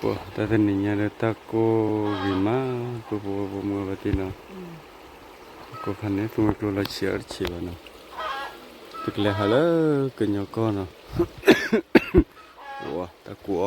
ပှၤတၢ်တနံၤညါဒီးတၢ်ကိၢ်ဂ့ၤမး, ပဖိဝဲဖိမုၢ်ဝဲတ့ၢ်နီၤ, ကိၢ်ခါန့ၣ် သူဝဲၤကျိၤလီၤဆံးအီၤတဆံးဘၣ်နီၤ, ပကလဲၤဟးလၢကညီကီၢ်နီၤ, တၢ်ကိၢ်အီၤ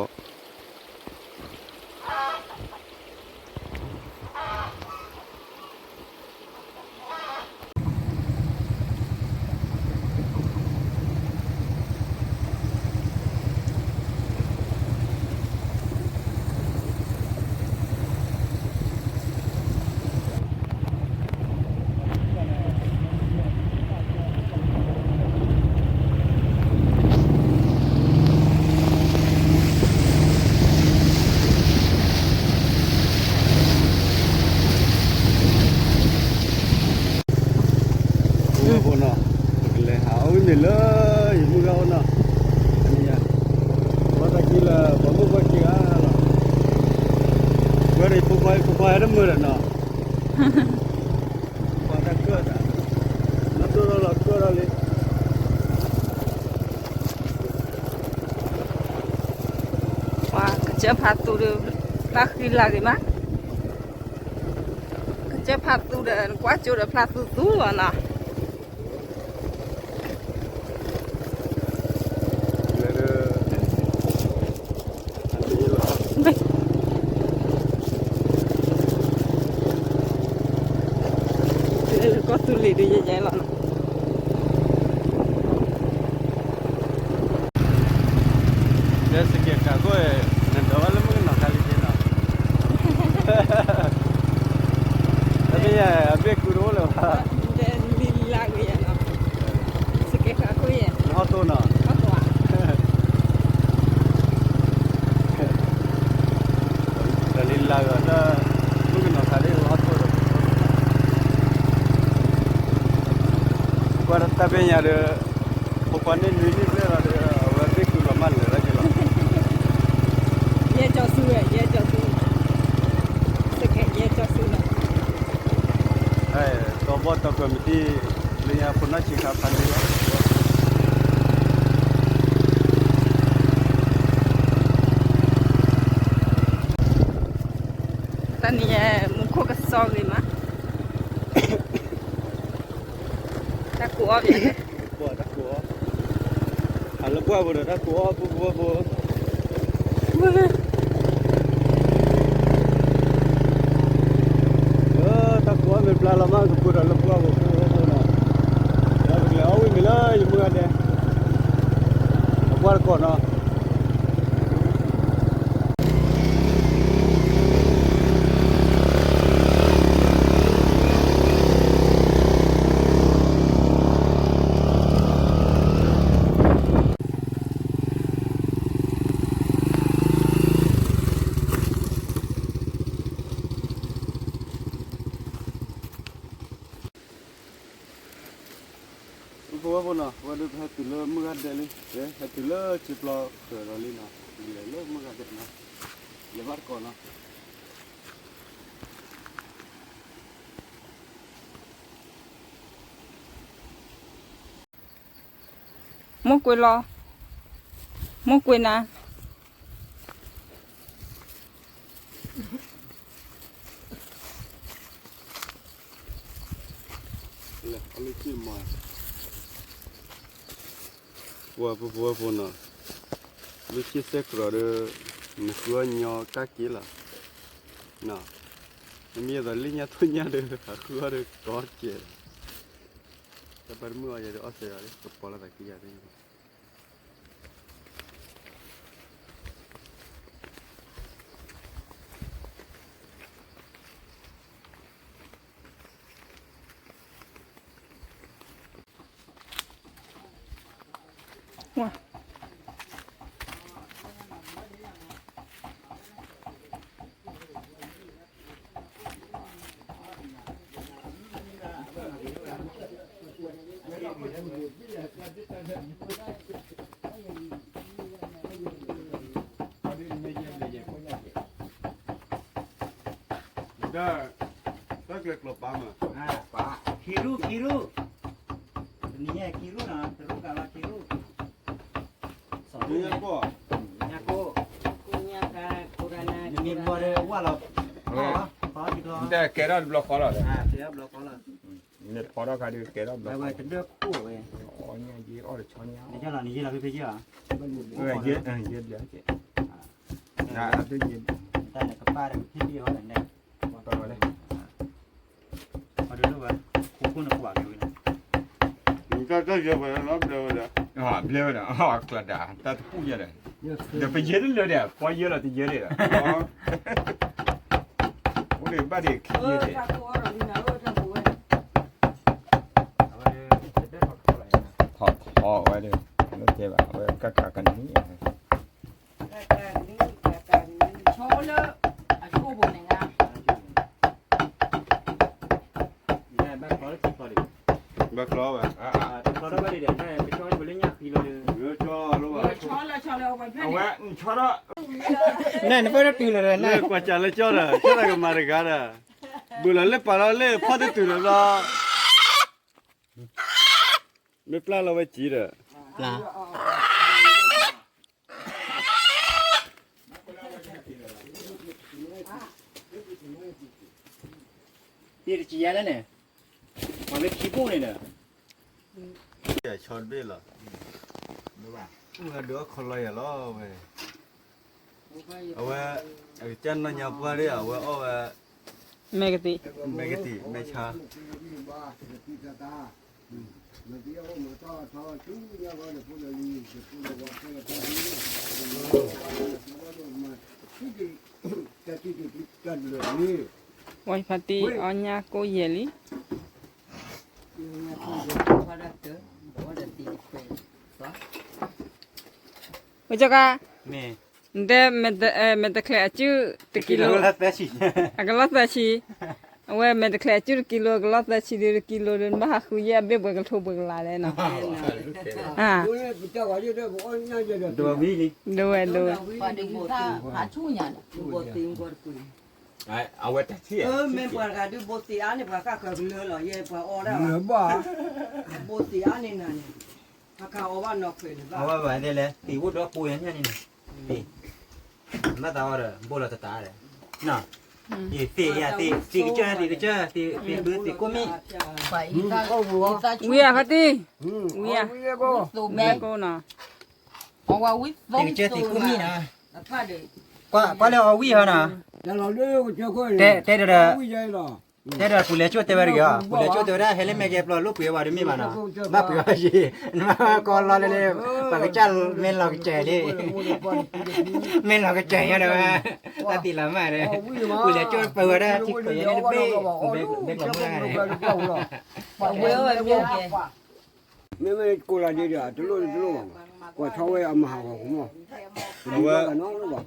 ဖိနီၤ, ပကလဲၤဟးအီၣ်ဝံၤန့ၣ်လၢယမုၢ်ဂၤအိၣ်နီၤ, အမ့ၢ်ညါ, ပှၤတၢ်က့လၢပှၤမုၣ်ပှၤက့ဂၤလီၤ, ဝဲဒၣ်ဖိခွါဖိခွါဟဲတမုာ်ဒီးနီၤ, ပှၤတၢ်ကၢၢ်တၢ်, နတိၢ်ဒီးလီၤကၢၢ်ဒီးလံ ပှၤကစၢၢ်ဖးသူဒီး ဖျါဃံလၤဂ့ၤမး, ကစၢၢ်ဖးသူဒီး နကွၢ်ကၠိဒီးဖျါသူသူလီၤနီၤ. လၢကီၢ်သူလ့ၤဒုးယဲယဲလီၤနီၤ. လၢစကဲးကးခိၣ် နဒိးဘၣ်လၢမုၣ်ကနီၤခါလံက့နီၤ, တမ့ၢ်ယၤ အဘ့ၣ်ကူတအိၣ်လၢၤဘၣ်, လံလၢဂ့ၤယၤနီၤ, စကဲးကးခိၣ်ယဲ နဟီၣ်တိၢ်နီၤ, ဒီးလံလၢဂ့ၤလၢ မုၣ်ကနီၤခါဒ်ဟီၣ်တိၢ်ဒီး ကွၢ်တၢ်ဘ့ၣ်ညါဒီး ဖိခွါန့ၣ်နွံနံၣ်ဘျဲၣ်လီၤဒီး အဝဲသ့ၣ်ကူလီၤမၢ်လၢာ်လၢက့ၤလီၤ, ယဲကၠီဆူဝဲ ယဲကၠီဆူ, စကဲးယဲကၠီဆူလီၤ, တီဘီၣ်တီကွဲးမံၤတံၢ် လၢညါဖိနီၢ်ဆံးခါဖးန့ၢ်လီၤ. တၢ်နံၤညါ မူခိၣ်ကစီဂ့ၤမး, တၢ်ကိၢ်အီၣ်ဘၣ်, တၢ်ကိၢ်အီၣ်, ဟးလၢပှၢ်ပူၤဒီးတၢ်ကိၢ်အီၣ်ပူၤပူၤပူၤ, တၢ်ကိၢ်အီၣ်မ့ၢ်ဘျါလီၤမး ကပူၤဒီးလၢပှၢ်ပူၤပူၤပူၤနီၤ, ဒီးပကလဲၤအီၣ်ဝံၤမ့ၤလၢယမုၢ်ဂၤဒဲး, အပှၢ်တကိးနီၤ. ပဝဲဖိနီၤ, ဝဲဒၣ်ပဟဲတုၤလၢမုၢ်ဂၤဒဲးလံ, ဟဲတုၤလၢစံာ်ပျီဃၢၤဒီးလံနီၤ, လဲၤလၢမုၢ်ဂၤဒဲးနီၤ, လဲၤဘၣ်တကိးနီၤ. မိၢ်ကွ့လီၤ, မိၢ်ကွ့နၤ, ပှၤပဝဲဖိနီၤ, လၢက့ၤစဲးကြီးဒီး နဃုအီၣ်ညီကၣ်က့လီၤ, မ့မ့ၢ်ယသိးလၢညါထိၣ်ညါဒီး ဟးဃုအီၣ်ဒီးကီကဲး, တၢ်ပှၤတမုာ်အီၤယဲဒီးအီၣ်စဲးအီၤ ကပီၤလီၤသးကံယၤသ့ၣ်ညါ. ဒီး တၢ်ကျဲၤကျိးပာ်မး, ခံရူၢ် ခံရူၢ်, တနံၤညါခံရူၢ်နီၤ, တရူၢ်ကးလီၤခံရူၢ်, ညါကိၢ်, ညါကိၢ်, ညါကိၢ်, ညါကိၢ်, ညါကိၢ်, ဘီဒီးဝၣ်လီၤ, တဲကဲထီၣ်တဘျီဃီလီၤ, ကဲထီၣ်ဘျီဃီလီၤ, မ့ၢ်ဖီထီၣ်ခါဒီးကဲထီၣ်ဘျီဃီ, ဝဲတဒၢခိၣ်ဝဲ, အီၣ်ညၣ်ယ့အီၣ်တဆီညါ, နယလီၤနယလီၤဖဲဖဲယလီၤ, ယဲဘျီကဲ, နတၢ်န့ၣ်ကပၢ်ဒီးဖဲဖဲအီၣ်န့ၣ်, ပှၤဒိၣ်ဒိၣ်ဝဲ, ခိခိၣ်န့ၣ်ကွၢ်က့ၤဝဲ, နတၢ်တၢ်ယဲပှၤလီၤဘျဲဝဲဒီး, ဘျဲဝဲဒီး အကျါဒၣ် တၢ်တပူၣ်ညါဒီး, ဒီးပယဲတလၢဒီး ပှၤယဲလီၤတယဲဒီး, အိၣ်ဒံးဘၣ်ဒံးခံယဲဒီး, ထီၣ်ထီၣ်ဝဲဒီး, တတဲဘၣ် အဝဲကကးကနံၣ် ဆီလၢအဆိပူၤန့ၣ်, ဘၣ်ကျီဝဲ, ဘၣ်ကျီဝဲ, နဖဲတတုၤလၢၤဒီး, နကွၢ်စးလၢကၠီဒီး ကၠီဒီးကမၤတဂၤဒီး, ဘုလီၤလၢပာ်လီၤလၢဖီတတုၤလၢၤလီၤ, မ့ၢ်ပျၢ်လီၤဝဲကံဒီး တကံယါလဲၣ်န့ၣ်, ပှၤလၢခံဘိၣ်န့ၣ်ဒီး, ဆီတဘ့ၣ်လီၤ, ဒုးအီၣ်ခီလီယၤလီၤဝဲ, အဝဲ, အကစၢ်နီၢ်ညါပှၢ်ဒီး အဝဲအီၣ်ဝဲ, မဲကသံၣ်, မဲကသံၣ် မဲဆါ ဝဲဖါတံၢ်အီၣ်ညၣ်ကိၣ်ယဲၢ်လံ, ဝဲကီ, မဲာ်တချဲးအစုတကံလိ, အကလီၢ်သၢဆံ, အဝဲမဲာ်တချဲးအစုတကံလိ အကလီၢ်သၢဆံဒီးတကံလိဒီး နဘၣ်ဟးဃုယဲၢ်အဘ့ၣ်ပှဲၤကထိပှဲၤကလးလဲၣ်နီၤ, ဒဝဲဒဝဲ, အဝဲတၢ်ထံၣ်, မ့ၢ်ပှၤတဂၤဒုးဘိသ့အါန့ၣ် ပှၤကဃၢၤကလၢလီၤ ယဲပှၤအီၣ်ဒၣ်ဘၣ်, ဘိသ့အါန့ၣ်နၤန့ၣ်, ပှၤကအီၣ်ဘၣ်နီၢ်ခွဲးလၢၤဘၣ်, အဝဲဘၣ်ဒ်လဲၣ် သံးအိၣ်ဒီးပိာ်ယၤညၣ်န့ၣ်န့ၣ်, သံး, မ့ၢ်သးအီၣ်ဒီး ဘိလီၤတတးဒီး, သံးယၤသံး, သံးကစၢၢ် သံးကစၢၢ် သံးဘု သံးကိၣ်မံၣ်, ဝံၤဧါဖါတံၢ်, ဝံၤဧါ, သံးကစၢၢ် သံးကိၣ်မံၣ်နီၤ, ကွၢ်လၢအီၤဝံၤဟီနီၤ, တဲဒီး, တဲဒီးပူၤလဲၤကၠိၣ်တဲဝဲတဂ့ၤ, ပူၤလဲၤကၠိၣ်တဲဝဲတဂ့ၤ, ပူၤလဲၤကၠိၣ်တဲဝဲဒၣ် ဟဲလၢမဲာ်ကဲပျီလိၣ်ပှ့ၤဝဲဒီးမ့ၢ်ဘၣ်နီၤ, ဘၣ်ပှ့ၤဝဲယံၤ, နမ့ၢ်ကီလီလၢလၢ, ပှၤကစၢ်မ့ၢ်လီၤကစၢၢ်လံ, မ့ၢ်လီၤကစၢၢ်ညါဒီးဝဲ, တၢ်သံးလီၤမၢ်ဒီး, ပူၤလဲၤကၠိၣ်ပၢဝဲဒၣ်ထံခွဲးညါတဘ့ၣ်, ဘဲကျီမုၢ်ဂၤန့ၣ် မ့မ့ၢ်ကိးလီၤဒ်ဒီး တလိၣ်တလိၣ်ဘၣ်, ကွၢ်ထီၣ်ဝဲအမၤဟးဂီၤကမီၢ်, အဝဲ,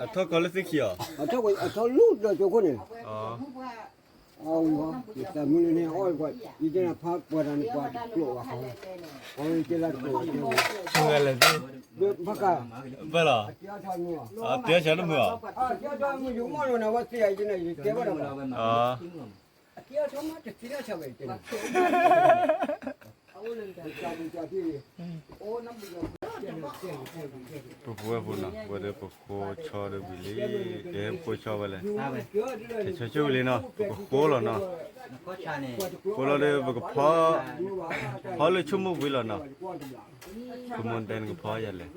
အထီၣ်ကီလၢသ့ၣ်ခံအီၤ, အထီၣ်ကီ, အထီၣ်လူၤဒီးကၠိခိၣ်န့ၣ်, အဝဲ, ယသးမုၢ်လၢန့ၣ် အီၣ်ကွၢ်, ယတဲနၤဖးပှၤတၢ်န့ၣ်ပှၤတကျိးဘၣ်ဃီ, အဝဲယတဲလၢတကျိးဘၣ်တဲ, ဘၣ်က, ဘၣ်လီၤ, တဲဆါတမုာ်အီၤ, ယမီၢ်လီၤနၤဝဲသ့ၣ်အံၤန့ၣ် ယတဲဘၣ်ဒီးဘၣ် ပဖိဝဲၢ်ဖိနီၤ, ဝဲဒီးပဃိဆီဒီးဝံၤလံ, ကဟဲပဃိဆီဝဲလဲၣ်, ကဆီဆိၣ်ဝံၤလံနီၤ, ပကဃိလီၤနီၤ, ဃိလီၤဒီးပကဖီ, ဖီလၢဆိကမိၣ်ဝံၤလီၤနီၤ, ကမိၣ်တဲနကဖီယၤလဲၣ်,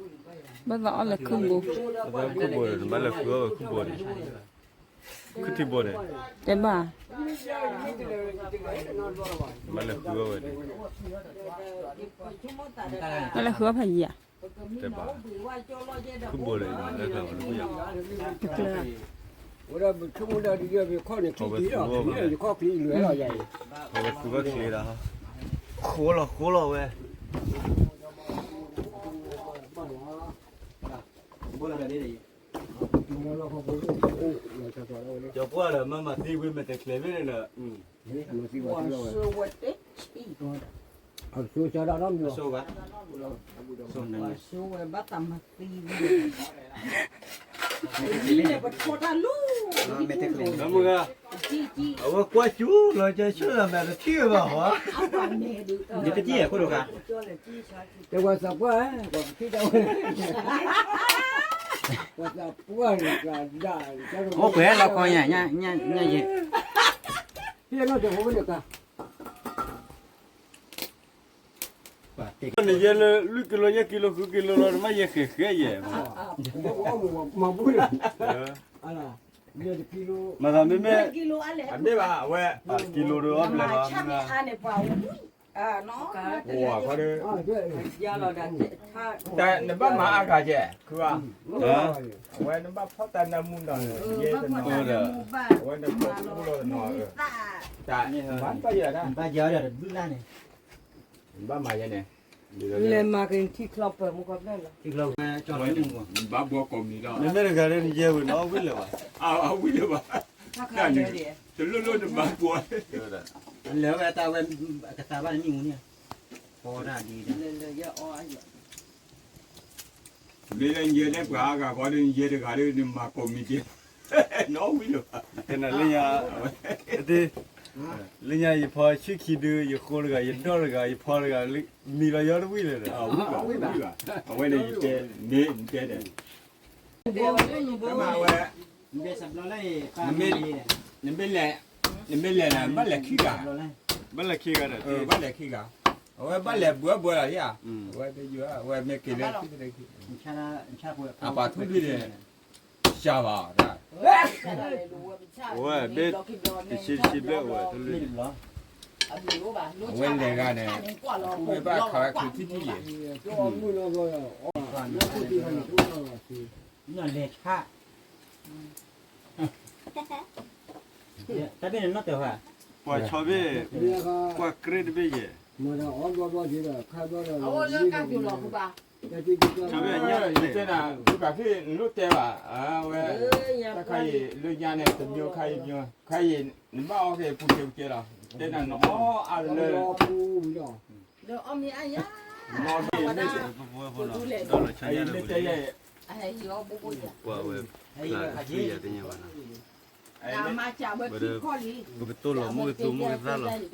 ဘၣ်သးအီၣ်လဲၤခုၣ်ဘိ, ဘၣ်သးခုၣ်ဘိဒီး နဘၣ်လဲၤဃုအီၣ်ဝဲခုၣ်ဘိန့ၣ်, ခုၣ်ထံဘိန့ၣ်, တဲဘၣ်, ဘၣ်လဲၤဃုအီၣ်ဝဲန့ၣ်, ဘၣ်လဲၤဃုအီၣ်ဖးယံၤဧါ, တဲဘၣ်, ခုၣ်ဘိန့ၣ်, ဝဲဒၣ်ပဆိကမိၣ်ဒၣ်ဒ်ယခီၣ်န့ၣ် ချံတံၢ်လီၤ, ယခီၣ်ချံလွဲလီၤယၤအံၤ, အဝဲဃုဘၣ်ချံဒီး, ဃိလီၤဃိလီၤဝဲ, ကၠီပှၢ်ဒီးမၤမၤသံဝံၤ မဲာ်တကျဲၤမ့ၢ်န့ၣ်ဒီး, အဆိဝဲတ့ၢ်, အဆိဝဲ, အဆိဝဲဘၣ်တၢ်မၤသံဝံၤ, မ့ၢ်န့ၣ်ပထီၣ်တၢ်လီၤ, မုၢ်ဂၤ, အဝဲကွၢ်စူၤလီၤမ့ၢ်တထံၣ်ဘၣ်ဟီ, ယတထံၣ်အခိၣ်တဂၤ, တဲဝဲသးပှၢ်, ပှၤပထံၣ်တၢ်ဝဲ, အိၣ်ပှဲၤလီၤခီညါ, ညါယဲ, နယဲလၢ လွံၢ်ကံလိ ယဲၢ်ကံလိ ဃုကံလိလီၤ နဘၣ်ယဲဃဲးဃဲးယဲၢ်, မၤသးမ့မ့ၢ်, အမ့ၢ်ဘၣ် အဝဲ ကံလိဒီးအီၣ်ဘျဲၣ်ဘၣ်, ပှၤ, တၢ်နဘၣ်မၤအါဂၤကဲ, ခုဘၣ်, အဝဲနဘၣ်ဖီၣ်တၢ်နၢမူနီၤ, ယဲတနီၤ, အဝဲနခိးပူလီၤတနီၤ, တၢ်, ဘၣ်ယၤဒၣ်, ဘၣ်ယၤဒၣ်တဘျုးလၢ်န့ၣ်, ဘၣ်မၤယဲန့ၣ်, လဲၤမၤက့ၤထံချီပၢၢ်မူကီၢ်ဖျၢၣ်လီၤ, ထံချီပၢၢ်ကၠီလၢမူ, ဘၣ်ဘှီကိးမံၤလီၤ, မ့မ့ၢ်တဂၤလၢနယဲဝဲနီၤ အဝံၣ်လၢၤဘၣ်, အဝံၣ်လၢၤဘၣ်, တလိၣ်လိၣ်နဘၣ်ဘှီ, လဲၤဝဲတၢ်ဝဲ, ကသးဘၣ်နမံၤမူန့ၣ်, ပီဒၣ်ဒ်, မ့ၢ်လၢနယဲလၢပှၤအါဂၤဃီဒီး နယဲတဂၤဒီး နမၤကိးမံၤဒဲး, နီၢ်ဝံၣ်လၢၤဘၣ်, တနၤလၢညါ, လၢညါယဖီဆံခံဒု ယဃိတဂၤ ယဒီၣ်တဂၤ ယဖီတဂၤ, မံၤလီၤယီတဝံၣ်လၢၤဒီး, အဝဲန့ၣ်ယတဲ, မ့ၢ်တဲဒီး, ဝဲ, နမ့ၢ်လဲၤ, နမ့ၢ်လဲၤန့ၣ် ဘၣ်လဲၤခံဂၤ, ဘၣ်လဲၤခံဂၤဒီး, ဘၣ်လဲၤခံဂၤ, အဝဲဘၣ်လဲၤဘှီဘှီလီၤဧါ, အဝဲ, အဝဲမ့ၢ်က့ၤလၢ, အပာ်ထူဒုန့ၣ်, စှၤဘၣ်, အဝဲ, တဆံတဆံဘျဲၣ်ဝဲ, အဝဲလဲၤဂၤန့ၣ်, ဝဲဘၣ်ခးဝဲခုးထံထံယဲၢ်, လဲၤဆါ, တၢ်ဘ့ၣ်န့ၣ်နီၢ်တၢ်ဟါ, ပှၤဆီဘ့ၣ်, ကွၢ်ကြ့တဘ့ၣ်ယဲၢ်, အဝဲလၢကၢ်ကျူၤလီၤဃုဘၣ်, ဆီဘ့ၣ်ညါ, နလိၣ်တဲဘၣ်, အဝဲ, တၢ်ခါအံၤလၢညါန့ၣ် တမျိုးခါအံၤမျိုး, ခါအံၤ, နဘၣ်အီၣ်က့ၤပူၤကဲပူၤကဲလီၤ, တဲနၤနအီၣ်အါလၢ, ဒီးအီၣ်မ့ၢ်အါယၤ, နအီၣ်က့ၤ, မ့ၢ်တဲယဲၢ်, ပှၤဝဲ, ဖျါဆူယၤတညါဘၣ်နီၤ, ပကတိၢ်လီၤမိၢ်ကသူမိၢ်ကသၣ်လီၤ, ဒီး,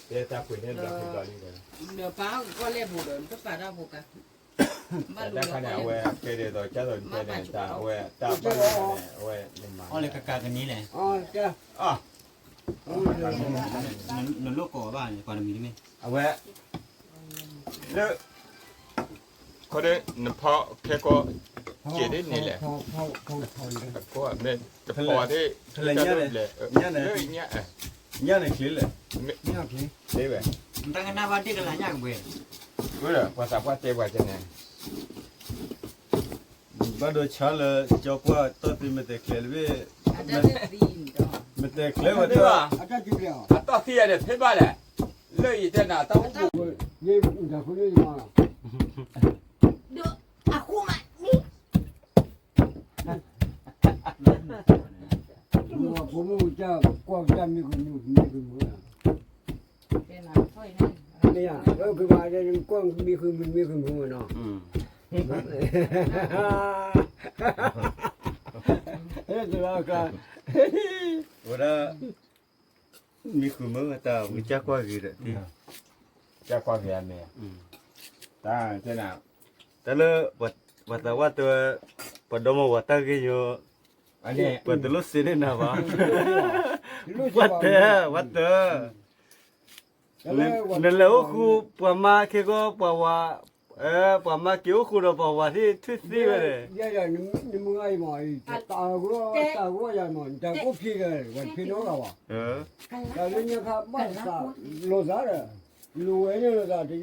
တဲတၢ်ပှ့ၤန့ၣ်ဘျီဘျီလံဒီး, ဒီးပၢ်ကီၢ်လဲၢ်ပူၤဒီး နတပာ်တၢ်ဖိကါ, တၢ်ခါန့ၣ် အဝဲကဲဒ်သိး ကၢ်သိးနတဲန့ၣ် တၢ်အဝဲတၢ်ဘၣ်န့ၣ် အဝဲန့ၣ်မၤ, အီၣ်လၢကကးကန့ၣ်လဲၣ်, နလိၣ်ကိးဘၣ်န့ၣ် ပှၤတမံၤတမ့ၢ်, အဝဲ, လၢ ခီဒီး နဖီခဲကီ, ကဲဒ်န့ၣ်လဲၣ်, တဖီသ့ၣ်, ညၣ်န့ၣ်ချ့လဲၣ်, မ့ၢ်ဝဲ, တၢ်ကနၣ်ဘၣ်ဒ့ၣ်ကလၤညၣ်ကဘှဲ, ပှၤသးပှၢ်တဲပှၤကဲန့ၣ်, ဘၣ်ဒိဆါလၢ ကၠီကွၢ်တီၢ်သံ မ့ၢ်တဲကျဲတဘ့ၣ်, မ့ၢ်တဲကျဲဝဲတၢ်, အတီၢ်သံယၤန့ၣ် ဖဲဘၣ်လဲၣ်, လၢယတဲနၤတၢ်အိၣ်ဖှိၣ်, အဃိမး, ဖိမုၣ်တၢ်ကွၢ်တၢ်မံၤ, မ့ၢ်, မ့ၢ်, ကွၢ်မံၤဃုာ်မံၤဃုာ်မ့ၢ်နီၤ, ဝဲဒၣ်, မံၤဃုာ်မ့ၢ်တၢ်ဝံၤ ကၢ်ကွၢ်ဂ့ၤဒီး, ကၢ်ကွၢ်ဂ့ၤအမဲာ်, တၢ်တဲနၤ, တၢ်လၢ, ပှၤသးဝါတဲဝဲ, ပှၤဒီမါဝၤတၢ်ဂ့ၢ်ယိ, ပှၤတလိၣ်စ့န့ၢ်နၤဘၣ်, ပှၤတဲ, ပှၤတဲ နလဲၤအိၣ်ဃူ, ပှၤမါခဲကီၢ်ပှၤဝၤ, ပှၤမါက့ၤအိၣ်ဃူဒီးပှၤဝၤသ့ၣ်ထွံၣ်သ့ဝဲန့ၣ်, တၢ်ဂီၢ်ယၤမး, တၢ်ကိၣ်ဖံးဒီး ပှၤတဖံးနီတဂၤဘၣ်, တၢ်လၢညါခါဘၣ်သး, လိာ်သးဒီး, လိာ်ဝဲန့ၣ်လိာ်သးတယၢဒၣ်ဒီး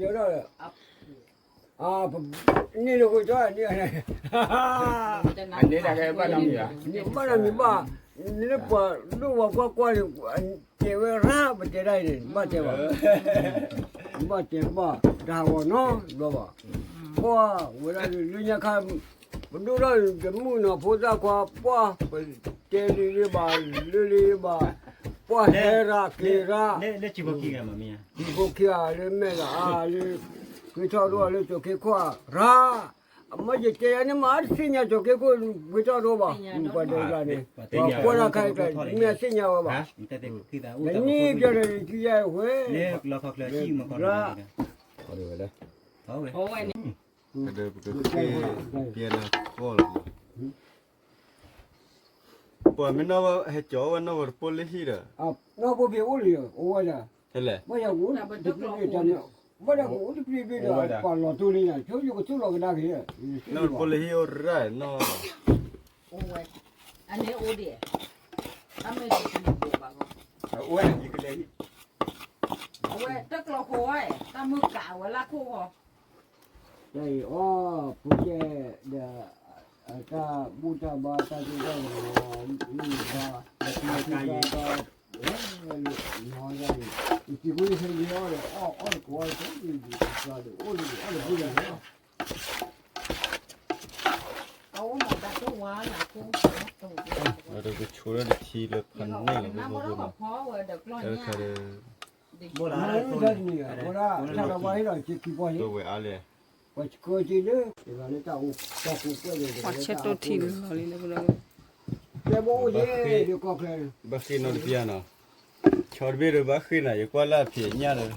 န့ၣ်နဃိကၠီန့ၣ်, န့ၣ်ဘၣ်နီတမံၤဘၣ်, လၢပှၤဒိၣ်ဝဲကွၢ်ကွၢ်န့ၣ်, တဲဝဲရၣ် ပတဲဒၣ်အံၤန့ၣ် ဘၣ်တဲဘၣ်, ဘၣ်တဲဘၣ်, တၢ်ဟးဂီၤနီတဘျီဘၣ်, ပှၤဝဲဒၣ်လၢညါခါ, ပဒိၣ်ထီၣ်တမုၣ်နီၤဖိသၣ်ခွါ, ပှၤ, ပတဲလံလၢဘၣ်, လၢလံဘၣ်, ပှၤဟဲရၣ်က့ၤရၣ်, လၢ, လၢ, လၢ, လၢ, က့ၤထီၣ်ဒိၣ်လၢကၠိၤခ့ခွါရၣ်, အမ့ၢ်ယတဲယၤန့ၣ် မ့ၢ်တသ့ၣ်ညါကၠီၤက့ၤခိၣ် ဝံၤထီၣ်ဒိဘၣ်, ပှၤဒီးဂၤန့ၣ်, ပှၤကွၢ်တၢ်ခါအံၤ မ့ၢ်အသ့ၣ်ညါဝဲဘၣ်, နံၣ်ပျီဒီးယကံယဲၢ်ဝဲ, လၢ, ဝဲ, ပှၤမ့ၢ်နီၢ်ဟဲကၠီၤဝဲနီၢ်ဝဲတပိၢ်လၢဟံၣ်ဒီး, နီၢ်ပိၢ်ဖဲအိၣ်လံ, အိၣ်ဝဲဒၣ်, ဟဲလဲၣ်, ဘၣ်ယၤကအိၣ်တပျ့ၤဘ့ၣ်ဒီး ပှၤလီၤတိၢ်လံယၤ ဆိယကသူၣ်လီၤကဒါက့ၤ, နီၢ်ပိၢ်လၢဟံၣ်အိၣ်ရၣ်နီၢ်, အိၣ်ဝဲ, အန့ၣ်အိၣ်ဒံး, တၢ်မ့ၢ်တဘိဘၣ်ဂီၢ်, အဝဲယကလဲၤဟံၣ်, အဝဲတကျီၢ်ခိၣ်ဝဲ, တၢ်မုၢ်ကးဝဲလၢခိၣ်ဃီ တၢ်အံၤအီၣ်ဖိကဲဒီး, တၢ်ဘူၣ်တၢ်ဘါတၢ်ဒိတၢ်ဂီၤ, မုၢ်ဘါ, တၢ်, နီၢ်ယၤအံၤ, ယစံးဖိဟဲလံအီၣ်ဒီး အီၣ်အီၣ်တကိးအီၣ်တကိး, ဒီးအိၣ်လံအီၣ်တဘူၣ်ဒီးလီၤ, အအိၣ်မၤတၢ်တိၢ်ဝါနၤခိၣ်, အတကဆိးလၢတထံလၢဖးန့ၣ်လီၤ, တၢ်တခါဒီး ဝဲဒၣ်, ဝဲဒၣ်, ဝဲဒၣ်, ဝဲဒၣ်, ပှၤဆဲးတိၢ်ထံလီၤလံလၢပဒီး, ဘၣ်ဃ့နီတဘ့ၣ်နီၤ, ဆီတဘ့ၣ်ဒီးဘၣ်ဃ့နၤ ယကွၢ်လၢအဖံးအညၣ်ဒီး,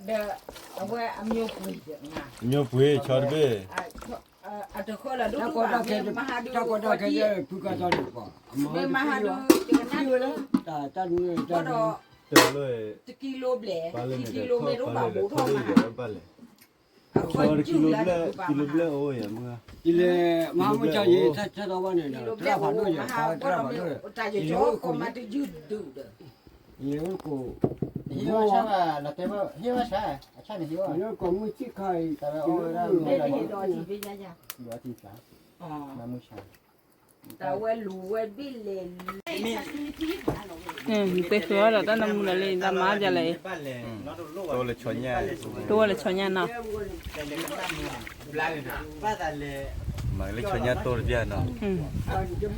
ဒီး, အဝဲ, အမျိုးပှ့ၤ, ဆီတဘ့ၣ်, အတဃၢလၢဒိၣ်ဒိၣ်ဘၣ်, တၢ်ကီတၢ်ခဲ, ဖုကါသီန့ၣ်ပှၤ, မၤဟါဒုး, တၢ်နုၤ, တၢ်, တကံလိဘျဲၣ်, တကံလိမ့ၢ်တအိၣ်ဘၣ်ဘိးထီၣ်မး, ကံလိဘျဲၣ်, ကံလိဘျဲၣ်အိၣ်ယၤမ့ၢ်, ဒ်လဲၣ်, မၤဟါမုၢ်ကၠီယံၤ တၢ်ဆၢထီၣ်ဘၣ်န့ၣ်ဒီး တၢ်ဖးဒိၣ်ယၤဖးတၢ်ဖးဒိၣ်ဒီး, ယလဲၤအိၣ်ကိး, ယလဲၤအိၣ်ကိး, ဟ့ၣ်ဝဲဆါ, ဟ့ၣ်ဝဲဆါ, အဆၣ်န့ၣ်ဟ့ၣ်ဝဲ, ယလဲၤအိၣ်ကိးမုၢ်ဆ့ၣ်ခါအံၤ, တၢ်ဝဲအီၣ်ဝဲဒၣ်မုၢ်ဆါ, မုၢ်ဆါ, တၢ်ဝဲလူၤဝဲဘ့ၣ်လဲၣ်, တဲဃုာ်အီၤဒီးတၢ်နၢမူဒီးလံ တၢ်မၤဒ်လဲၣ်, တအိၣ်လၢဆီညၣ်, တအိၣ်လၢဆီညၣ်နီၤ, မၤလၢဆီညၣ်တိၢ်တပျၢ်နီၤ,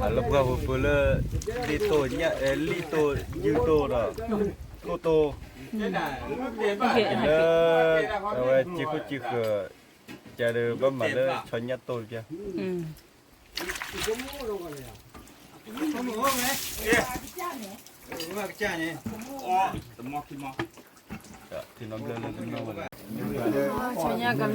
အလၢပှၢ်ပူၤလၢ, လံၣ်တိၢ်ညၣ်, လံၣ်တိၢ်, ယုၢ်တိၢ်ဒီး, တိၢ်တိၢ်, လၢ, အဝဲစ့ခိၣ်စ့ဃၢၤ, ကဒီးဘၣ်မၤလၢဆီညၣ်တိၢ်တပျၢ် တၢ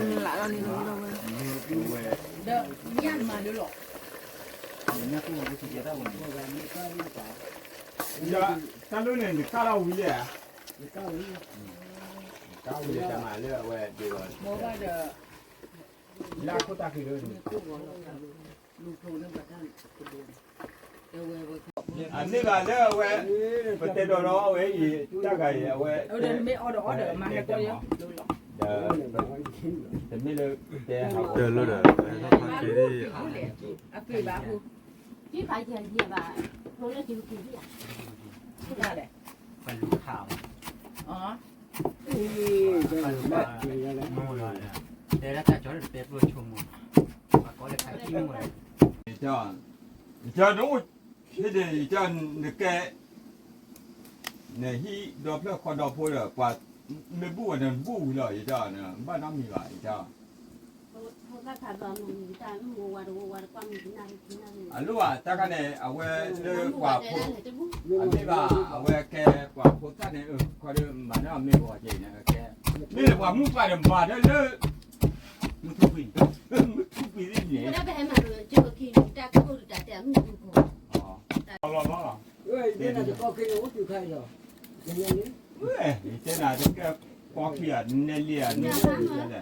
်လၢန့ၣ် နကၢ်ထီၣ်ဝံၤလဲၣ်ဧါ, ကၢ်ဝံၤလဲၣ်တမၤလၢအဝဲဒ်လီၤ, လၢခိၣ်တၢ်ခံးလၢန့ၣ် အန့ၣ်ဘၣ်လၢအဝဲ, ပတဲဒီးဒီးအဝဲအံၤ တၢ်ဂၤအံၤအဝဲ, တမ့ၢ်လၢတဲဟးဂီၤလၢဒီး, အပ့ၤဘၣ်, တဲဒၣ်တၢ်ကီတတဲပျိၢ်ဆိကမိၣ်, ပှၤကိးလၢခးခံမူ, ယတၢ်, ယတၢ်နအိၣ်, ဟ့ၣ်ဒ့ၣ်ယတၢ်နကဲ, နဟံၣ်ဒီဖျၢၣ်ဃီဒီဖိဒီး ပှၤမ့ၢ်ဘူၣ်ဝဲန့ၣ် နဘူၣ်ဝံၤလီၤ ယတၢ်, ဘၣ်နီတမံၤဘၣ် ယတၢ် အလိၣ်ဘၣ် တၢ်ခါန့ၣ် အဝဲလၢပှၤဖိ, အမ့ၢ်ဘၣ် အဝဲကဲပှၤဖိသၣ်န့ၣ် ခီဒီးမၤန့ၢ်အီၤမ့ၢ်ဂီၤကဲန့ၣ်, မ့ၢ်လၢပှၤမုၣ်ပှၢ်ဒီးမၤဒၢလၢ, မုၢ်ထူၣ်ကွံာ်, မုၢ်ထူၣ်ကွံာ်န့ၣ်, တၢ်ကီတၢ်တဲမုၢ်ထူၣ်ကွံာ်, လီၤလီၤလီၤ, တဲနၤတကဲ, ကီၢ်ခံဂၤ နဲလံဧါ, နဲလံ,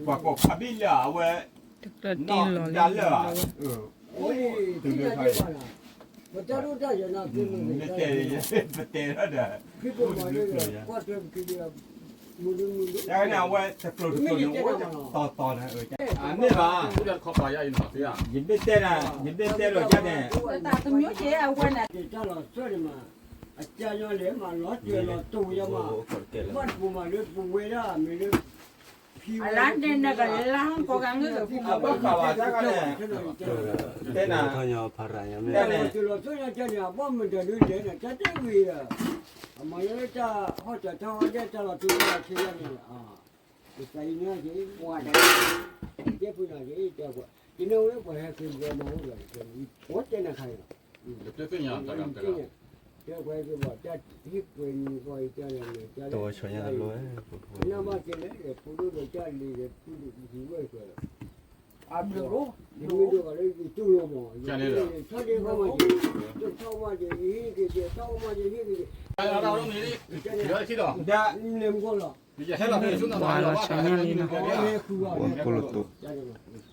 ပှၤကိးခးဘံၣ်လၢအဝဲ, တကျၢၤတံၢ်လီၤလံ, တၢ်လၢာ်, ပတဲ, ပတဲထီၣ်ဒီး, တၢ်န့ၣ်အဝဲတကျိၤတကျိၤန့ၣ် အိၣ်တီတီန့ၣ်, အမ့ၢ်ဘၣ်, ယဘ့ၣ်တဲ, ယဘ့ၣ်တဲလီၤယၤန့ၣ်, တၢ်လီၤစၢန့ၣ်မး, အကၢညီလဲၣ်မး လီၤစၢၤလီၤတိာ်ယၤမး, ဘၣ်တပူၤမးလၢပဝဲဒၣ်မ့ၢ်လၢ, ဖံဝဲ, အလါန့ၣ်နကလါဟီၣ်ကိးဂၤငၢၢ်ဒီးပူၤမး, ဘၣ်ဃးဘၣ်တၢ်ခါန့ၣ်, တဲနၤ, လီၤစၢၤလီၤတိာ်ယၤန့ၣ် အဘၣ်မတၤဒုလဲၣ်န့ၣ် တၢ်တဲဝံၤဒီး, အမၤလၢတၢ်ဟီၣ်တၢ်ထီၣ်ဟီၣ်ဒဲးတၢ်လီၤတိာ်တၢ်လီၤဆဲးယၤန့ၣ်, ယသးအံၤန့ၣ်က့ၤ ပှၤတၢ် ယတဲဖုနၤက့ၤ တဲပှၤ ယန့ၣ်ဝဲပှၤဟဲက့ၤယဲမၤအိၣ်ဒီး ပှၤတဲနၤခါအံၤလီၤ တဲပှၤက့ၤဘၣ်တၢ်ဟ့ၣ်ပှဲၤန့ၣ်ကီး ယတဲလီၤန့ၣ် တဲလီၤ နဘၣ်က့ၤလဲၣ် ဖိဒိၣ်ဒီးတၢ်လံၤဒီး ဖိဒိၣ်ဝဲကီးလီၤ အဘျုး ယမ့ၢ်ဒိၣ်ကီးလၢယတူၢ်လိာ်မး ယထီၣ်ဒ့ခီမးက့ၤ ထီၣ်မးက့ၤ ယဟ့ၣ်က့ၤက့ၤ ထီၣ်မးက့ၤ ဟ့ၣ်က့ၤက့ၤ လၢ လၢမူကီၢ်လီၤ ပှၤလီၤဆဲးညါလံနီၤ ဝဲကိၣ်လိာ်တိၣ်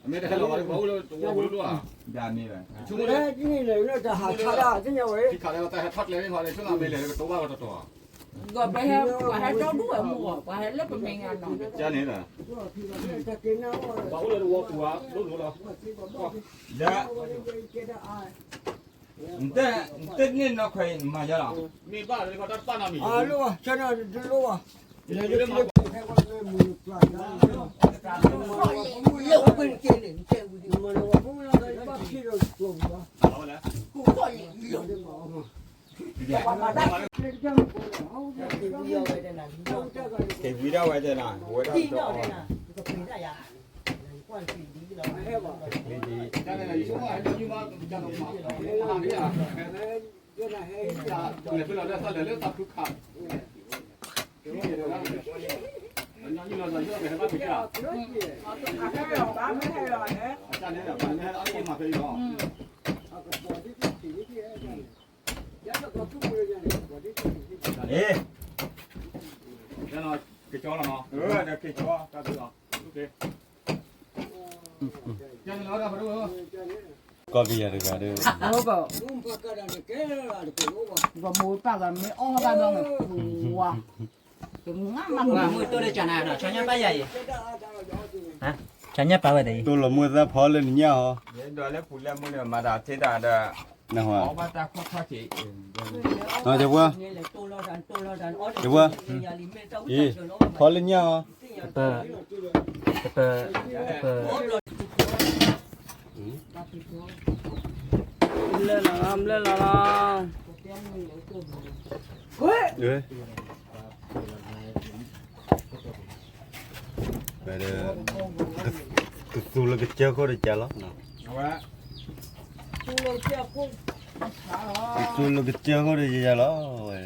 မ့ၢ်တဟဲလီၤဝဲလၢပှၤအိၣ်လၢတဝီပူၤလၢၤဘၣ် မ့ၢ်တဟဲလီၤဝဲလၢပှၤအိၣ်လၢတဝီပူၤလၢၤဘၣ် ဆူမဲာ်လဲၤလၢတၢ်ဟးထီၣ်ကျဲန့ၣ် ဟီလၢဆူမဲာ်လဲၤလၢကတိၤဘၣ်ဝဲတီတီ ပှၤဟဲ ပှၤဟဲဒီဒူၣ်ဝဲမူဘၣ် ပှၤဟဲလၢပမဲာ်ညါနီၤ ကန့ၣ်လီၤ ပှၤအိၣ်လၢတဝီပူၤဧါ ဒိၣ်ဒိၣ်လီၤ ဒီး နတဲန့ၣ်နီၢ်ခွဲးမၤယါလီၤ မ့ၢ်ဘၣ်လၢတၢ်တပၣ်နီတမံၤ အလိၣ်ဘၣ် ဆၢနၤတလိၣ်ဘၣ် လၢပှ့ၤက့ၤန့ၣ် က့ၤဝံၤဒၣ်ဝဲတဲနၤ ဝဲဒၣ်ဒီး ကၠီလီၤနီၤ ကၠီ တၢ်ဘျုးလီၤ ကီၢ်ပယီၤတဂၤဒီး ပမိၢ်ပၢ်ဂၤမ့ၢ်အီၣ်ဘၣ်ဘျီန့ၣ် ပှၤ တမူတၢ်လၢကၠီနၤနီၤ ကၠီညၣ်ပၢ်ယၤအံၤ ကၠီညၣ်ပၢ်ဝဲတအံၤ တိၢ်လီၤမူသၣ်ဖီလၢနညၣ်ဟီ ဒီးလၢပူၤလၢမူန့ၣ် မၤတၢ်ထဲတၢ်ဒီး နဟီ အီၣ်ဘၣ်တၢ်ခီၣ်ခီၣ်ထံး နီၤ ကၠီပှၢ် ကၠီပှၢ် အံၤ ဖီလၢညၣ်ဟီ ပ ပ ပ ဘျၢလီၤလီၤ ဘျၢလီၤလီၤ ဝဲဒီး ကသူလၢကစၢၢ်ခိၣ်တကၢ်လီၤ ကသူလၢကစၢၢ်ခိၣ်တကၢ်လီၤ ဝဲ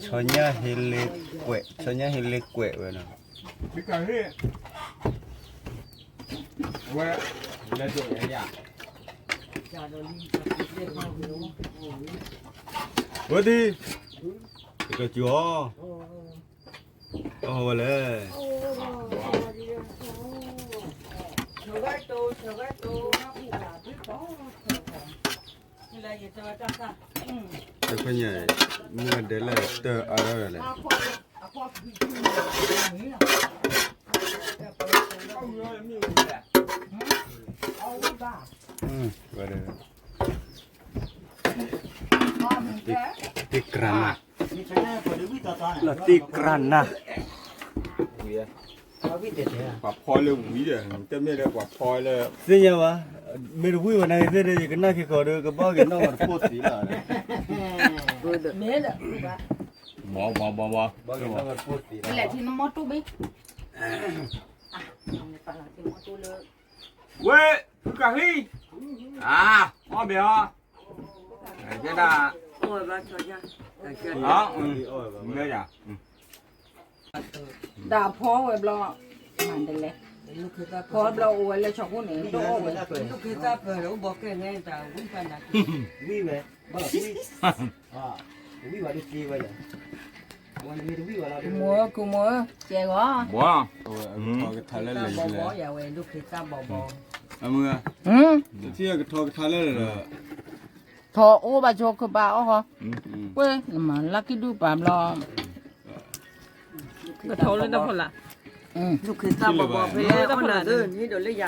ဆီညၣ်ဟ့လ့ကွဲး ဆီညၣ်ဟ့လ့ကွဲးဝဲနီၤ ဝဲ လဲၤဒိးယၤ ဝဲဒ် တကစူၤအီၤ အဝဲလဲၣ် တဖဲညါ မုၢ်ဒဲးလၢတၢ်အါထီၣ်လဲၣ် ဝဲ တ့ကြၢနၤ လီၤတ့ကြၢနၤ ပှၤဖီလၢဝံၤဒီး တမ့ၢ်လၢပှၤဖီလၢ သ့ၣ်ညါဘၣ် မ့ၢ်တဝံၣ်ဝဲနၤသ့ၣ်ဒီး ယကနၣ်က့ၤကီးဒီး ကဘၣ်က့ၤနီၣ်ဝဲတဖိသံလီၤ မ့ၢ်ဒီး ဘီ ဘီ ဘီ ဘီ ဘၣ်က့ၤနီၣ်ဝဲတဖိသံလီၤ လဲၤထံနမီၢ်တူၢ်ဘ့ၣ် ဝဲ ဖုကၤဃံ အါ အီၣ်ဘဲအီၤ ကဲဒၣ် အီၣ်ဝဲဘၣ် မ့ၢ်ယၤ တၢ်ဖီဝဲဘျီ မၤဒ်လဲၣ် ဖီဘျီအိၣ်ဝဲလၢဆီခိၣ်န့ၣ် တအီၣ်ဝဲ ဝံၣ်ဝဲ ဝံၣ်ဝဲ ကုမိၢ် ကုမိၢ် ကဲဂီၤ ဘီ ကထါလဲလဲၣ် ဘီဘီ ယဝဲ ဒုၣ်ခ့သၣ်ဘီဘီ အမုၢ် ထံကထီကထါလဲလဲၣ်ဒီး ထီအိၣ်ဘၣ်ဆိကဘၣ်အီၣ်ဃီ ကွ့ၢ် နမၤလၢကံၣ်ဒုၣ်ပာ်ဘျီ ကထီလၢတၢ်ဖီလာ် ဒုၣ်ခ့သၣ်ဘီဘီ ဖဲလဲၣ်အီၣ်နၤသၢ နဟ့ၣ်ဒီးလၢယၤ ယက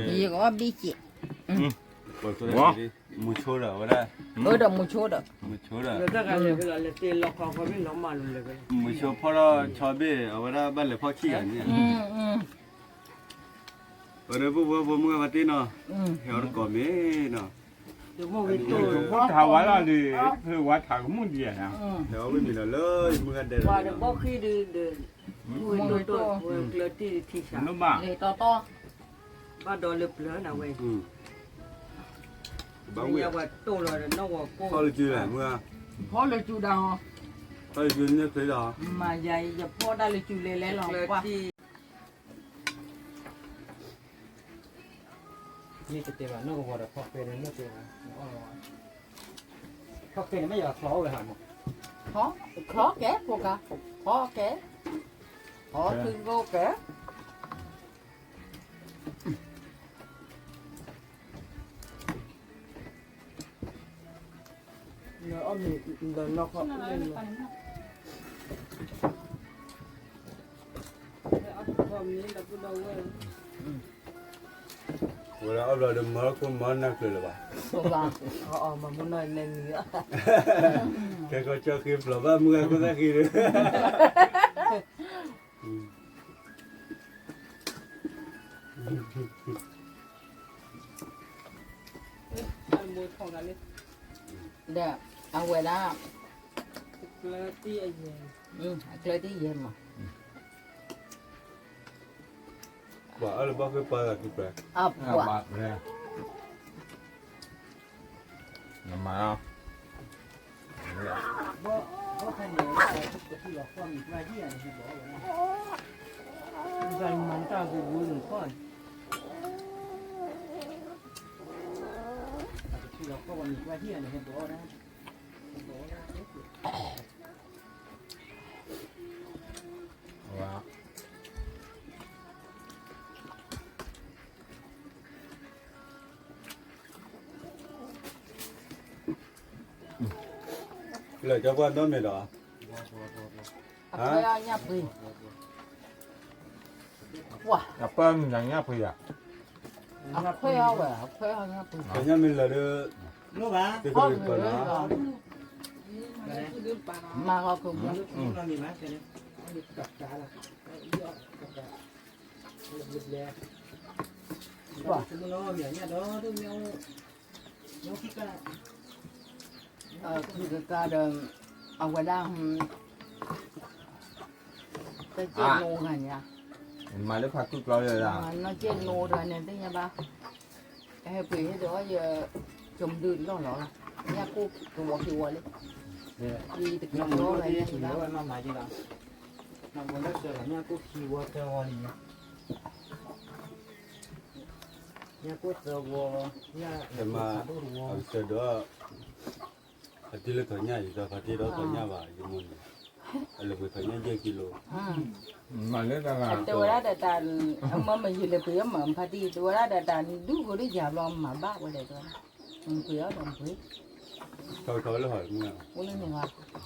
အီၣ်ဘံၣ်စ့ၢ် မူဆိဒီးဝဲဒၣ် အၢဒီးမူဆိဒီး မူဆိဒီး လဲၤသ့လီခီခီဘ့ၣ်လီၤမၢ်လီၤလဲၤဝဲ မူဆိဖီထီၣ်ဆီဘ့ၣ် အဝဲဒၣ်ဘၣ်လဲၤဖီၣ်ခံဂၤန့ၣ် ပှၤဒီးပှၤဖိမုၣ်ဘၣ်တ့နီၤ ဟဲအီၤတကိးမ့ၢ်နီၤ တၢ်ဝဲလီၤဒီး ဖုဝဲထးကမူၣ်ဒံးဧါ ဟဲအီၤဝဲမ့ၢ်နီၤလၢယမုၢ်ဂၤဒဲးလီၤ ဘီခိဒီး မ့ၢ်တိၢ်တိၢ် ဝဲကျၢၤတံၢ်ထံဆး လ့ၤတီတီ ဘၣ်ဒီးလၢပျၢၤနၤဝဲ ဘၣ်ဒီးလၢပျၢၤနၤဝဲ ဖီလၢကၠူဒၣ်ဟီ ဖီလၢကၠူန့ၣ်ဖျ့လီၤ မၤယၤအံၤ ယဖီတၢ်လၢကၠူလဲၤလဲၤလီၤ ကွၢ် မ့ၢ်တတဲဘၣ် နီၢ်ကဝီၤဒီးဖီၣ်ဃဲန့ၣ် နီၢ်တဲဘၣ် ဖီၣ်ဃဲန့ၣ် မ့ၢ်ယွၤချီအိၣ်ဝဲဟးမး ချီကဲ ဖိကါ ဖီကဲ ဖီသုကအိၣ်ကဲ လၢအီၣ်မ့ၤလၢနီၢ်ခီၣ်အိၣ်န့ၣ် ဝဲဒၣ်အီၣ်ဘျီဒီးမၤခိၣ်မၤနၢ်ကျၢၤလၢၤဘၣ် မၤမူနီၢ်နဲနံၤ ကဲကီကၠီၣ်ဃ့ဖျိးဘၣ်မုၢ်ဂၤခိၣ်သၣ်ဃ့ဒီး ဒီးအဝဲဒၣ် အကျၢၤတံၢ်ယဲၢ်မး ပှၤအီၣ်လၢဘၣ်ဃ့ပှၤဂၤခံပှဲၤ အပှၤ နမၤလီၤ လၢကကွၢ်ဒီမ့ၢ်ဒီး အခွဲးအီၣ်ညၣ်ပှ့ၤ ပှၤ အပၢ်မုၢ်နၤညၣ်ပှ့ၤယၤ အခွဲးအီၣ်ဝဲ အခွဲးအီၣ်ညၣ်ပှ့ၤ ညၣ်မ့ၢ်လၢာ်ဒီး တကလၢၤပၢၢ်နီၤ မၤလီၤကမူ ပှၤ ခံကကါဒီး အဝဲဒၣ် တကဲနိဂၤညါ မၤလၢဖးကုၢ်ကျီလၢဒၣ် နီၢ်ကဲနိတဂၤန့ၣ် သ့ၣ်ညါဘၣ် ဟဲပှ့ၤဟဲဒီးအီၣ်ယ ကၠိဒုးလီၢ်လီၤ ညၣ်ကိၢ်ကဝီၤကဝီၤလံ တကဲနိဂၤညါ ညၣ်ကိၢ်သၢဝီ ညၣ် အကစၢ်ဒီး ဖါတံၢ်လၢထီၣ်ညၣ် ယသးဖါတံၢ်ဒီးထီၣ်ညၣ်ဘၣ် ယမိၢ်န့ၣ် အလဲၤပှ့ၤထီၣ်ညၣ်ယဲၢ်ကံလိ မၤလၢတၢ်လၢ တဲဝဲဒၣ်ဒီးတၢ် အမၢမယံၤလဲၤပှ့ၤအီၣ်မၤဖါတံၢ် တဲဝဲဒၣ်ဒီးတၢ်ဒုးဃိဒုးယၤဘျီမၤဘၣ်ဝဲဒီး ပှ့ၤအီၣ်ဒီးပှ့ၤ ထီၣ်ထီၣ်လၢဟီၣ်မုၢ် အိၣ်လၢန့ၣ်ဝဲ ဘၣ်သ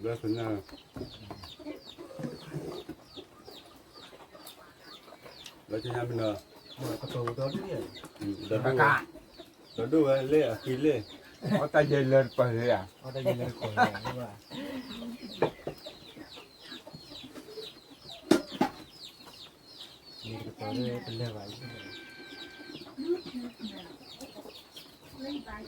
့ၣ်ညါ ဘၣ်သ့ၣ်ညါမ့ၢ်နီၤ ဒီးဒိၣ်ဝဲလၢအဃံလၢ အီၣ်တၢ်ယဲၢ်လၢပၢၢ်လၢ အီၣ်တၢ်ယဲၢ်လၢပၢၢ်လၢ မ့ၢ်တကတီၤလၢတလၢာ်ဘၣ်အံၤ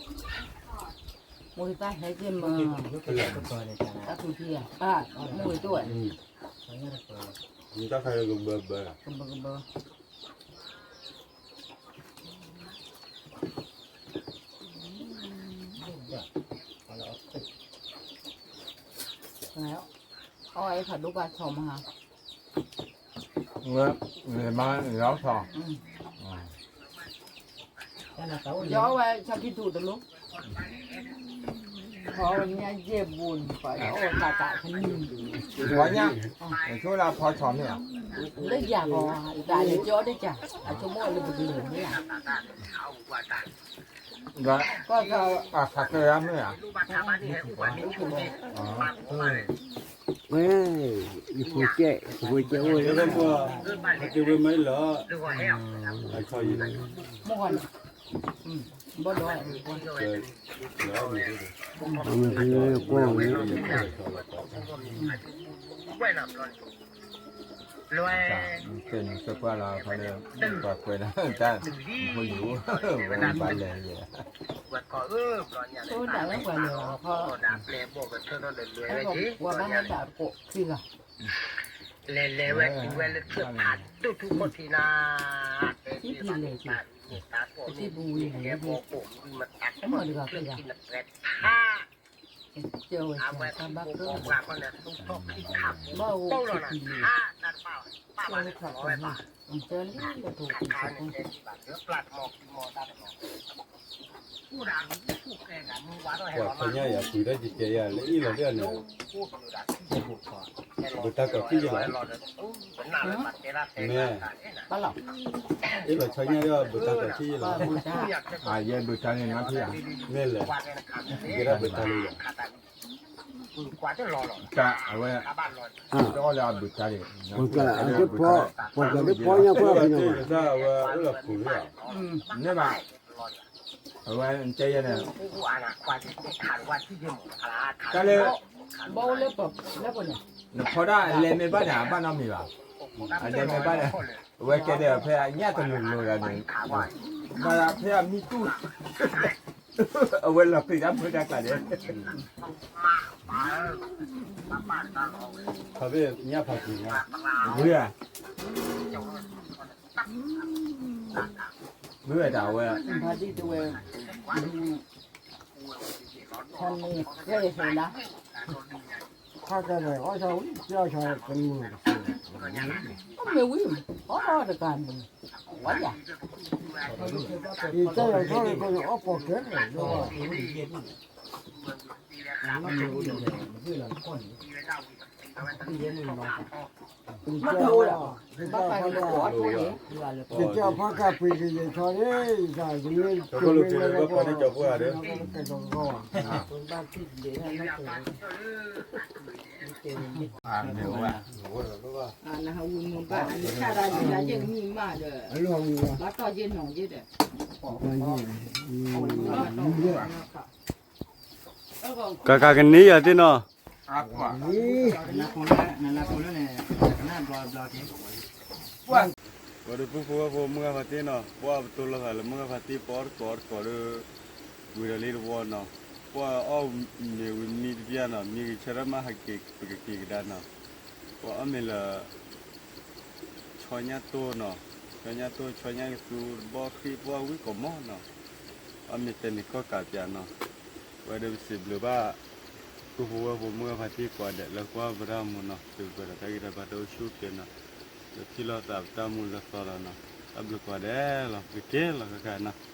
မိၢ်တၢ်ဟဲက့ၤမၤ တၢ်သူထံဧါ မိၢ်ဝဲတအိၣ်ဝဲ တၢ်ခါလၢကဘၢဘၢ ကဘၢကဘၢ အီၣ်ဝဲဖးဒိၣ်ပှၤဆီမဟါ မၤလီၤဆီ ယအီၣ်ဝဲဆီခံထူတလိ ဖီဝဲညၣ်ယဲၢ်ဘိန့ၣ် ပှၤအီၣ်ဝဲတၢ်တၢ်ကနံၣ် ဝဲညၣ် ယဆိလၢဖီဆီမ့ၢ်ဧါ လၢယၤကီး ယတၢ်လဲၤကၠီဒ်ကၢ် အဆိကမိၣ်လၢပကလဲၤမ့ၢ်ဧါ ကီၢ်ကီၢ် အဖးကရၢမ့ၢ်ဧါ ဝဲ ယဖိကဲ ယဖိကဲအိၣ်လၢ အက့ဝဲမ့ၢ်လီၤ အဆီယံၤ မ့ၢ်ဂီၤန့ၣ် ဘီၣ်ဒီး မ့ၢ်ဂီၤန့ၣ် ကွၢ်ဝဲ မ့ၢ် ကဲနုာ်ဆၢကွၢ်လီၤခီလၢ ပှၤကွဲးလီၤတၢ်ဖိလံၤအိၣ် ဝဲဘၣ်လဲၤယဲၢ် ဝဲကီၢ်အၢဘျီညါ တၢ်ပျဲဘိၣ်ကထၢထီၣ်ဒီးလွဲဝဲက့ၤ ဝဲဘၣ်ဟဲဒၣ်ကိးခံဂၤ လဲၤလဲၤဝဲတုၤဝဲလၢထၢဖးဒိၣ်ထူၣ်ခိၣ်ထံးနၤ တဲတံၢ်ပူၤဝံၤန့ၣ် ကဲဘီဘိၣ်ဝံၤမတၤ အမ့ၢ်တဂၤခံဂၤ ထၢဖး ကဲဝဲစၢ်တၢ်ဘၣ်ကၢ ဘၣ်အိၣ်ခံထံၣ်န့ၣ် ကဲဝဲစၢ်တၢ်ဘၣ်ကၢ ကဲလံလၢပှၤခံစကိ ပှၤဖဲညါယၤပှ့ၤထီၣ်ကကဲယၤလၢအ့ၣ်လီၤဒ်န့ၣ် ဘုတၢ်ကီၢ်ထံၣ်ယလီၤ မ့ၢ် ဘၣ်လီၤ အ့ၣ်လီၤဆီညါဒီး ဘုတၢ်ကီၢ်ထံၣ်ယလီၤ အယဲဘုတၢ်န့ၣ်နီၢ်ထံၣ်ဧါ မ့ၢ်လဲၣ် ကဲဒၣ်ဘုတၢ်လံယၤ တၢ်အဝဲ တအီၣ်လၢအဘုတၢ်န့ၣ် ပှၤကလၢအဘုတၢ်န့ၣ် ပှၤကလၢဖီညါကွၢ်ဖဲန့ၣ် အဝဲအိၣ်လီၤပူၤလီၤ န့ၣ်ဘၣ် အဝဲတဲယဲန့ၣ် တၢ်လၢ ဘၣ်အိၣ်လၢပ လၢပန့ၣ် နဖီဒၣ်အလဲမ့ၢ်ဘၣ်န့ၣ် အဘၣ်နီတမံၤဘၣ် အလဲမ့ၢ်ဘၣ်န့ၣ် အဝဲကဲဒၣ်ဖဲအညၣ်တလိၤလိၤဒီးန့ၣ် ဘၣ်ဖဲအမံတူၢ် အဝဲလီၤပျံၤတၢ်မုၢ်တၢ်ကျါန့ၣ် ခီဖျိညၣ်ဖးပူၤညါ ဝံၤဧါ မ့ၢ်ဝဲဒၣ်အဝဲ ဖါဒံတဝဲ ဖါကဲန့ၣ် အီၣ်ဆီဝံၤ ပျီဆီတမုာ်တက့ၢ် မ့ၢ်ဝံၤ အီၣ်တကးန့ၣ် ဝါယၤ ယတဲယၤဆီလၢကီၢ်န့ၣ် အီၣ်ပိာ်ကဲန့ၣ် ဘၣ်ဖးန့ၣ်လၢကီၢ်အထီန့ၣ် ယကဲအဖီကပှ့ၤကယဲၢ်ဆီန့ၣ် ယသးယမ့ၢ်ကၢၤမ့ၢ်ဝဲလၢကီၢ် ကဲကီၢ်ကီၢ် နဟးဝံၤမုာ်ဘၣ် နဆၣ်တၢ်ယံၤတၢ်ယဲၢ်ကမံမးဒီး ဘၣ်တီၢ်ယဲၢ်နီၢ်ယဲၢ်ဒီး ကကကန့ၢ်ယၤသ့ၣ်နီၤ ပှၤဒီးပုၢ်ဖိဝဲၢ်ဖိမုၢ်ဂၢ်ဖါတံၢ်နီၤ ပှၤပတိၢ်လိာ်သးလၢမုၢ်ဂၢ်ဖါတံၢ် ပှၤအီၣ်တကိးတကိးဒီး ဝံၤဒီးလံတဝီနီၤ ပှၤအီၣ်မ့ၤဝံၤမံတပျၢ်နီၤ မံဂ့ၤဆၢထၢၣ်မးဟးက့ၤပကက့ၤကဒါနီၤ ပှၤအီၣ်မ့ၤလၢ ဆီညၣ်တိၢ်နီၤ ဆီညၣ်တိၢ် ဆီညၣ်ကသူ တဘီဃံ ပှၤဝံကိးမီၢ်နီၤ အီၣ်မ့ၤတဲန့ၣ်ကီၢ်ကးပၠးနီၤ ပဝဲဒီးပစံးဘျုးဘၣ် ပုၢ်ဖိဝဲၢ်ဖိမုၢ်ဂၢ်ဖါတံၢ်ကိးဂၤဒဲးလၢကွၢ်ပရၢ်မူနီၤ စံးဘျုးဒီးတၢ်ဂ့ၤတၢ်ဘၣ်တအိၣ်ဆူၣ်ကဲနီၤ ဒီးထံၣ်လိာ်သးပတၢ်မူလၢသီလီၤနီၤ တၢ်ဘျုးကိးဂၤဒဲးလီၤ ပကက့ၤလီၤခဲခါနီၤ